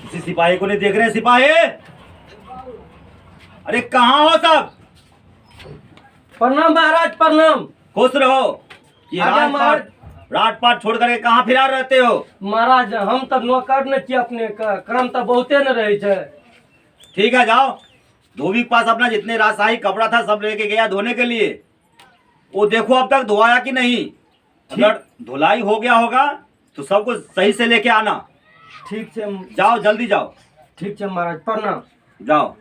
किसी सिपाही को नहीं देख रहे? सिपाही, अरे कहाँ हो सब? प्रणाम महाराज, प्रणाम। खुश रहो। ये राजपाट छोड़ करके कहाँ फिरा रहते हो? महाराज हम तो नौकर न छियै अपने का, काम तो बहुते न रहे छै। ठीक है जाओ, धोबी के पास अपना जितने राजशाही कपड़ा था सब लेके गया धोने के लिए। वो देखो अब तक धोआया कि नहीं। अगर धुलाई हो गया होगा तो सबको सही से लेके आना। ठीक है, जाओ जल्दी जाओ। ठीक है महाराज, प्रणाम। जाओ।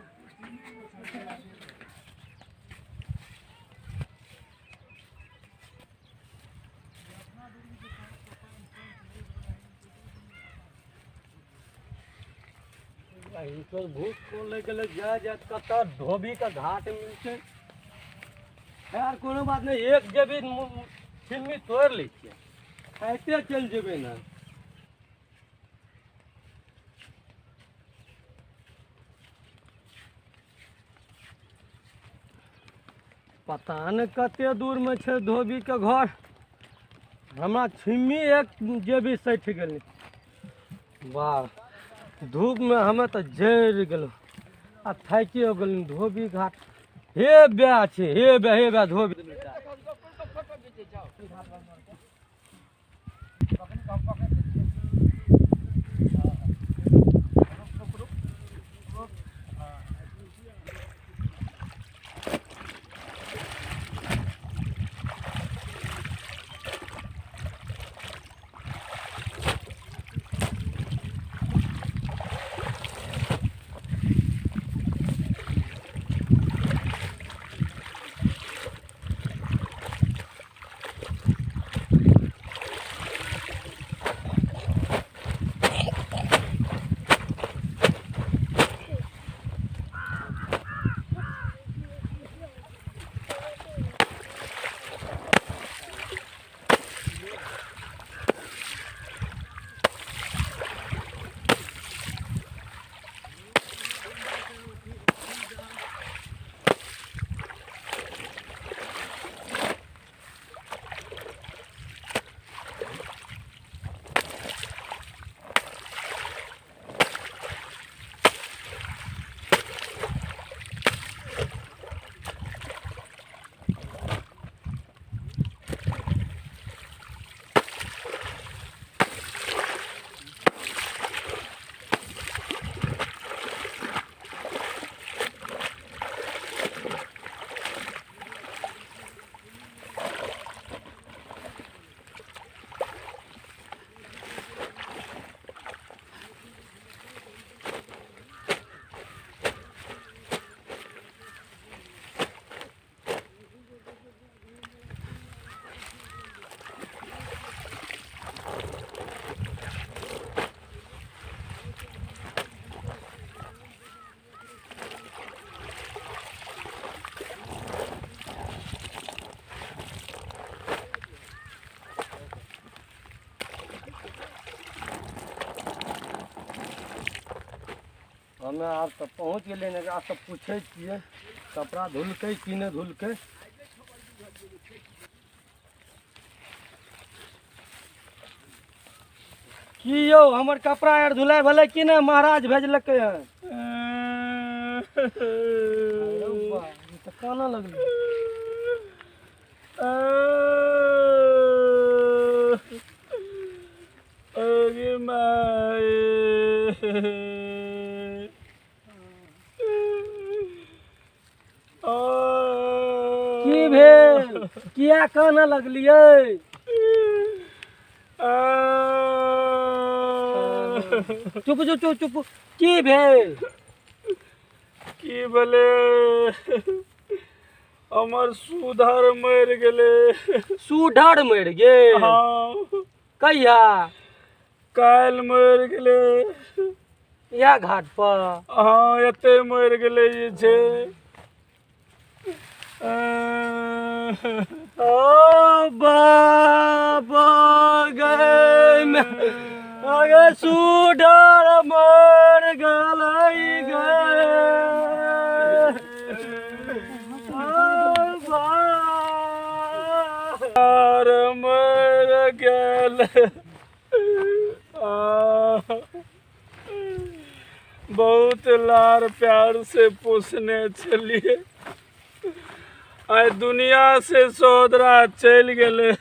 भूख को ले गेलै जाय जाय कतऽ धोबी के घाट मिलतै। यार कोनो बात नहीं, एक जेबी छिलमी तोड़ि लै छियै, खाइते चलि जेबै ने। पता नहि कते दूर में छै धोबी के घर। हमरा छिम्मी एक जेबी सठि गेलै। वाह, धूप में हमें तो जरि गेलहुँ आ थाकियो गेलहुँ। धोबी घाट हे बे छै, हे बे, हे बे धोबी। हमे आब तऽ पहुँच गेलियै ने। आब तऽ पूछै छियै कपड़ा धुलकै कि नहि धुलकै। की यौ हमर कपड़ा आर धुलाइ भेलै कि नहि? महाराज भेजलकै हन। तऽ कानऽ लगलै। अरे my, की भेल? किया कानऽ लगलियै? चुप चुप चुप चुप। की भेल? की भेलै? हमर सुधर मरि गेलै। सुधर मरि गेल? हाँ। कहिया? काल्हि मरि गेलै। इएह घाट पर? हाँ, एते मरि गेलै जे छै। ओ बाबा गए, अगे सुधर मर गेलै गे। मर गेल। बहुत लार प्यार से पोसने छलियै। आइ दुनिया से सोदरा चलि गेलै।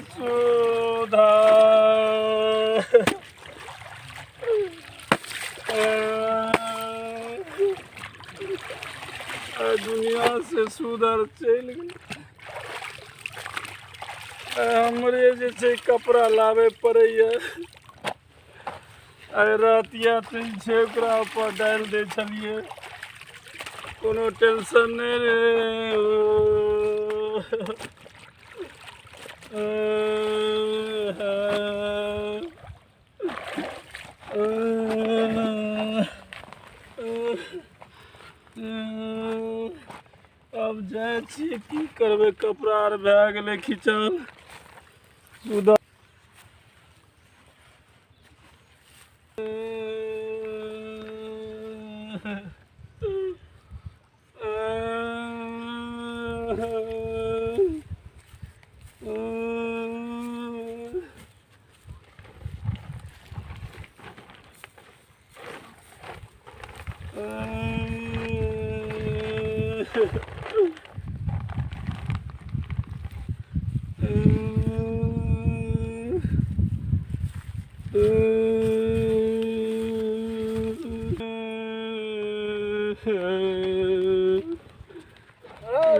सुधा, दुनिया से सुधर चलि गेल। हमरे जे छै कपड़ा लाबे पड़ैए। आइ रहतियै तऽ जे छै ओकरा ऊपर डालि दै छलियै, कोनो टेंशन नहि रहै। आब जाइ छियै, की करबै, कपड़ा आर भए गेलै खिचल। सुधा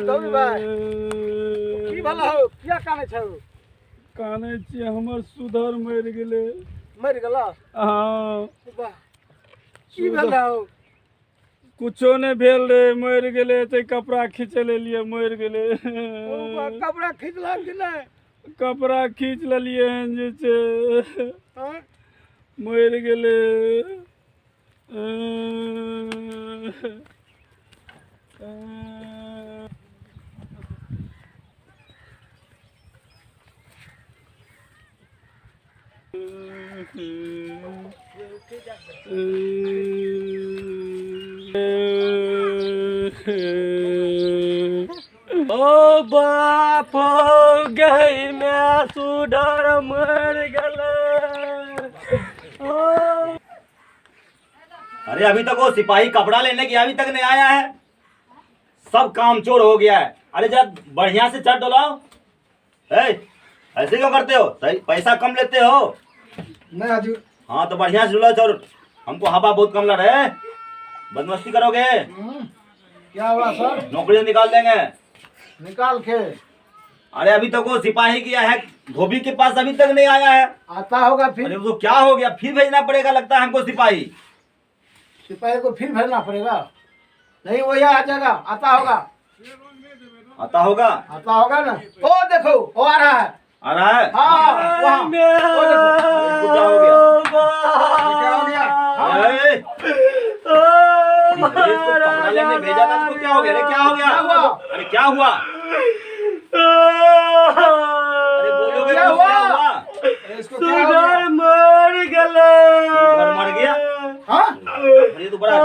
धोबी भाइ, की भेल हौ? किया कानै छौ? कानै छियै, हमर सुधर मरि गेलै। मरि गेल? हँ। वाह, की भेल हौ? कुछो नहि भेल रे, मरि गेलै। एते कपड़ा खींचै लेलियै, मरि गेलै। कपड़ा खींचलक कि नहि? कपड़ा खींच लेलियै हन जे छै, मरि गेलै। ओ बाप गई में सुधर मर गेलै। अरे अभी तक वो सिपाही कपड़ा लेने गया, अभी तक नहीं आया है। सब काम चोर हो गया है। अरे जरा बढ़िया से चट डोलाओ। ए, ऐसे क्यों करते हो? पैसा कम लेते हो? नहीं हजूर। हाँ तो बढ़िया से डोलाओ चोर, हमको हवा बहुत कम लग रहा है। बदमाशी करोगे? क्या हुआ सर? नौकरी से निकाल देंगे। निकाल के? अरे अभी तक वो सिपाही गया है धोबी के पास, अभी तक नहीं आया है। आता होगा फिर। अरे वो क्या हो गया, फिर भेजना पड़ेगा लगता है हमको सिपाही। सिपाही को फिर भेजना पड़ेगा? नहीं, वो यहाँ आ जाएगा, आता होगा। आता होगा? आता होगा ना। ओ देखो, वो आ रहा है। आ रहा है? हाँ, वहाँ। वो देखो। इसको क्या हो गया? क्या हो गया? इसको कपड़ा लेने भेजा था, इसको क्या हो गया? अरे क्या हो गया? अरे क्या हुआ? अरे बोलोगे क्या हुआ? इसको क्या हो गया? मर गया। मर गया? हाँ? अरे तो बड़ा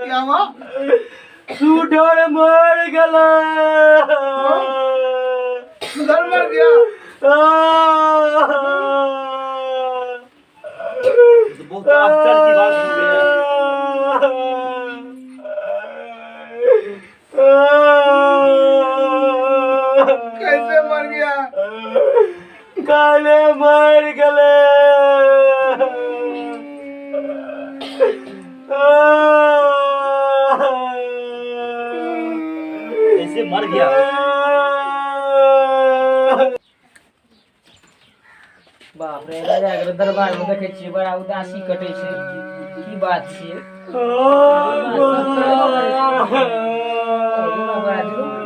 क्या हुआ? सुधर मर गया। सुधर मर गया? बहुत आश्चर्य की बात हो गई है। कैसे मर गया? काले मर गए। कैसे मर गया? बाप रे, राजा के दरबार में देखे छियै बड़ा उदासी कटे छै। की बात छियै?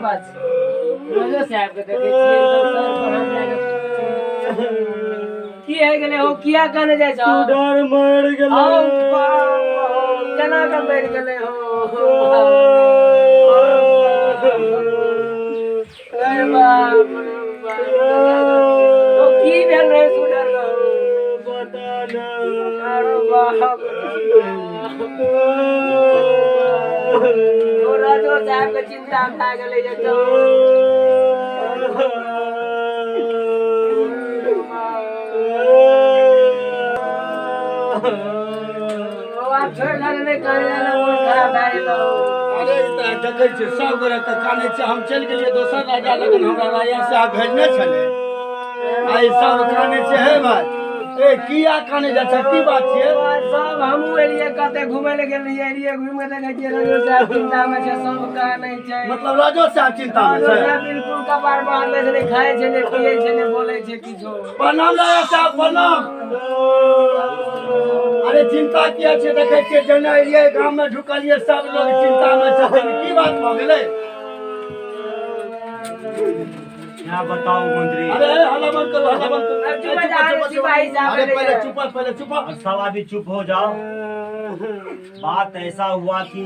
बात छै राजा साहब के देखे छियै सर पर हाथ लगा की है गेलै हो? किया कहने जाइ छौ? सुधर मर गेलै। केना के मरि गेलै हो? अरे बाप रे बाप। भेल रहे सुधर पता न। अरे बाप रे, राजो साहब के चिंता भए गेलै जे आब छोड़ि देने नहि कहै मोन खराब भए गेल। अरे तऽ देखै छियै सब गोरे के कानै छै। हम चलि गेलियै दोसर राजा लगन, हमरा राजा साहब भेजने छलै, आइ सब कानै छै। हे भाई, ए किया कानै जाइ छै, की बात छियै? सब हमहूँ एलियै, कते घुमै लए गेल रहियै, एलियै घुमि के देखै छियै राजो साहब चिंता मे छै, सब कानै छै। मतलब राजो साहब चिंता मे राजो छै? साहब बिल्कुल कपार बांधले छै, नहि खाइ छै, नहि पियै छै, नहि बोलै छै किछो। प्रणाम राजा साहब, प्रणाम। अरे चिंता किया छै? देखै छियै जेना एलियै गाम मे ढुकलियै सब लोग चिंता मे छथिन, की बात भऽ गेलै? क्या बताओ मंत्री। अरे हल्ला बंद करो, हल्ला बंद करो। चुप जा, अरे सिपाही साहब अरे एलै पहले जे। चुप, पहले चुप। और सब आदमी चुप हो जाओ। बात ऐसा हुआ कि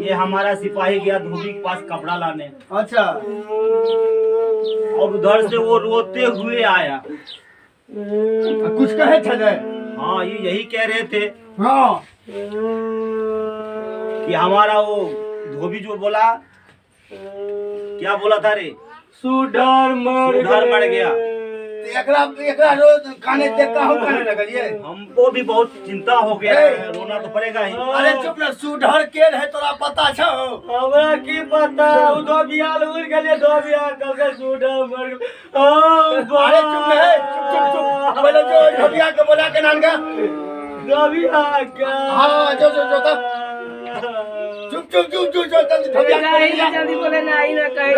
ये हमारा सिपाही गया धोबी के पास कपड़ा लाने अच्छा। और उधर से वो रोते हुए आया। कुछ कहै छलै? हाँ, ये यही कह रहे थे हाँ कि हमारा वो धोबी जो बोला, क्या बोला था रे? सुधर मर सुधर मर गया। तऽ एकरा एकरा रोज काने देख कऽ अहूँ काने लगलियै? हमको भी बहुत चिंता हो गया है, रोना तो पड़ेगा ही। अरे चुप ने, सुधर के रहे तोरा पता छौ? हमरा की पता, उ धोबिया लग उड़ गेलियै, धोबिया कहलकै सुधर मर गेल। अरे चुप ने, हे, चुप चुप चुप, पहले जो धोबिया के बोला के नान का। धोबिया के हाँ, जो जो जो तो चुप चुप चुप चुप, जो जल्दी धोबिया के बोले ना। जल्दी बोले ना, आई ना कहे। ए,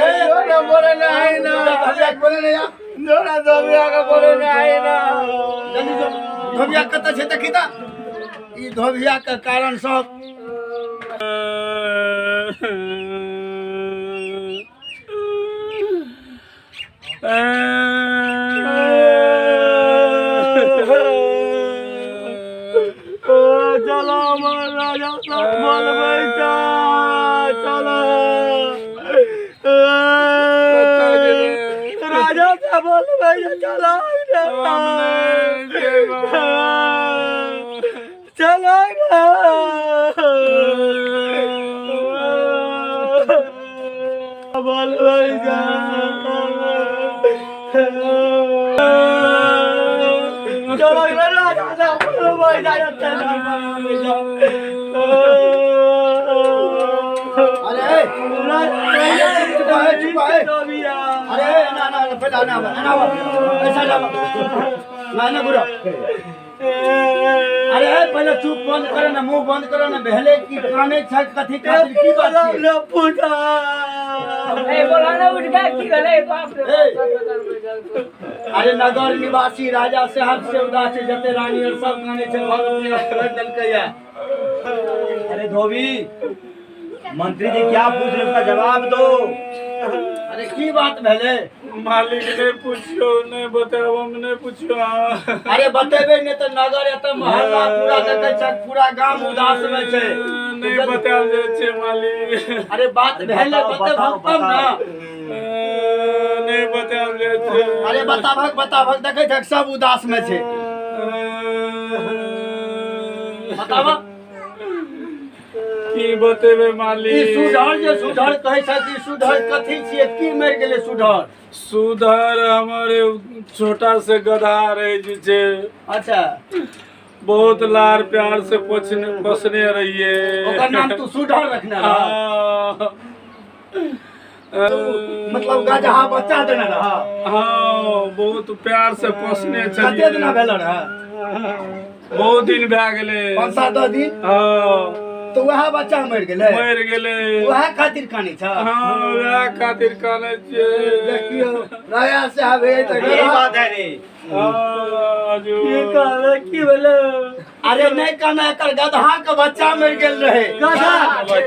बोले ना, आई ना। धोबिया के बोले ना या। जोरा धोबिया के बोले ना, आई ना। जल्दी जो धोबिया कतऽ छै देखी तऽ, ई धोबिया के कारण सब। चलो हमर राजा सब बोलबै छै, चलो राजा सब बोलबै छै, चलो चलो बोलबै छै, चलो राजा सब बोलबै छै, अरे ए, चुप है, चुप है। अरे ना ना ना, पहले आना आना, ऐसा ना ना ना गुरु। अरे पहले चुप बंद करो ना, मुंह बंद करो ना, भेले की काने छै कथी खातिर, की बात छै? ए बोला ना, उठ के की भेलै बाप रे। ए। अरे नगर निवासी राजा साहब से उदास छै, जते रानी और सब काने छै, घर में कर देलकै या। अरे धोबी, मंत्री जी क्या पूछ रहे हैं, उसका जवाब दो। अरे की बात भेले? मालिक नहीं पूछियो, नहीं बताओ, हम नहीं पूछियो। अरे बतेबे नहीं तऽ नगर एतऽ मोहल्ला पूरा देखै छै, पूरा गाम उदास में छै। नहीं बतायल जाइ छै मालिक। अरे बात भेले बताओ, बतेबहक बताओ, तब ना। नहीं बतायल जाइ छै। अरे बताबहक बताबहक, देखै छै सब उदास में छै, बताबह। की बतेबै ई मालिक? सुधर जे सुधर कहै छै, ई सुधर कथी छियै, की मरि गेलै सुधर? सुधर हमर एगो छोटा से गधा रहे जे छै। अच्छा। बहुत लार प्यार से पोछने पोसने रहिए। ओकर नाम तू सुधर रखने रह? हाँ। मतलब गजहा बच्चा देने रह? हाँ, बहुत प्यार से पोसने कते छलियै। दिना भेल रह? बहुत दिन भए गेलै। 5-7 दिन। हाँ। तऽ वएह बच्चा मरि गेलै? मरि गेलै। वएह खातिर कानै छ? हाँ, वएह खातिर कानै छियै। देखियौ राजा साहब हे तऽ यही बात है रे। हाँ, की कहबै, की भेलै? अरे नहीं कहना, एकर गदहा के बच्चा मरि गेल रहे। गदहा?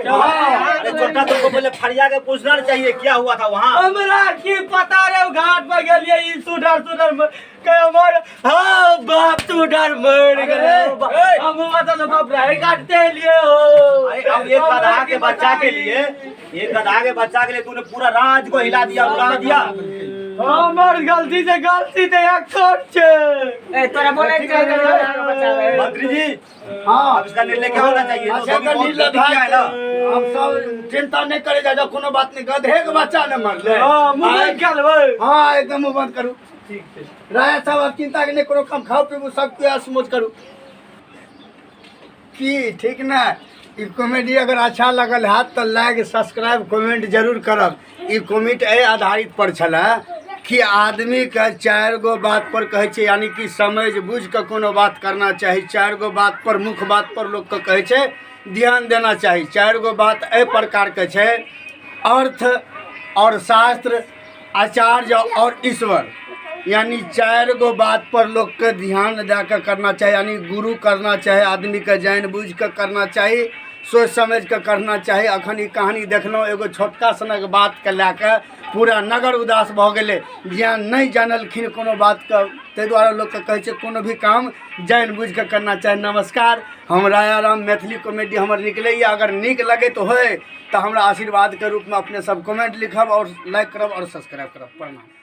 हाँ। अरे छोटा, तुमको पहले फरिया के पूछना ना चाहिए क्या हुआ था वहाँ। हमरा की पता रे, उ घाट पर गेलियै, ई सुधर सुधर के हमर, हाँ बाप, सुधर मर गेलै। हम मतलब बाप रे, काटते एलियै हो। अरे अब एक गधा के बच्चा के लिए, एक गधा के बच्चा के लिए तूने पूरा राज को हिला दिया, उड़ा दिया। हमर गलती से गलती तऽ एकर छै। ए तोरा बोलै के बचावे। मंत्री जी, हाँ। अब इसका निर्णय क्या होना चाहिए? तो अच्छा, धोबी एकर बहुत निर्णय गलती किया है ना। हम सब चिंता नहीं करे जा, कोनो बात नहीं, गधे के बच्चा न मरले। हाँ, मुँह बंद कए लेबै। हाँ, एकदम मुँह बंद करू। ठीक छै राजा साहब, आब चिंता के नहीं कोनो काम, खाओ पीबू, सब किया मौज करू की ठीक ने। ई कॉमेडी अगर अच्छा लगल हैत तऽ लाइक, सब्सक्राइब, कमेंट जरूर करब। ई कॉमेडी एहि आधारित पर छलै कि आदमीके चारि गो बात पर कहै छै, यानी कि समझ बुझि कऽ कोनो बात करना चाही। चारि गो बात पर, मुख्य बात पर लोकके कहै छै ध्यान देना चाही। चारि गो बात एहि प्रकारके छै, अर्थ आओर शास्त्र, आचार्य आओर ईश्वर। यानी चारि गो बात पर लोकके ध्यान दए कऽ करना चाही, यानी गुरु करना चाही, आदमीके जानि बुझि कऽ करना चाही, सोचि समझि कऽ करना चाही। अखन ई कहानी देखलहुँ, एगो छोटका सनक बातके लए कऽ पूरा नगर उदास भऽ गेलै। ज्ञान नहि जानलखिन कोनो बातके, ताहि दुआरे लोकके कहै छै कोनो भी काम जानि बुझि कऽ करना चाही। नमस्कार, हम राया राम, मैथिली कॉमेडी हमर निकलैए। अगर नीक लगैत होय तऽ हमरा आशीर्वादके रूपमे अपने सब कमेंट लिखब आओर लाइक करब आओर सब्सक्राइब करब। प्रणाम।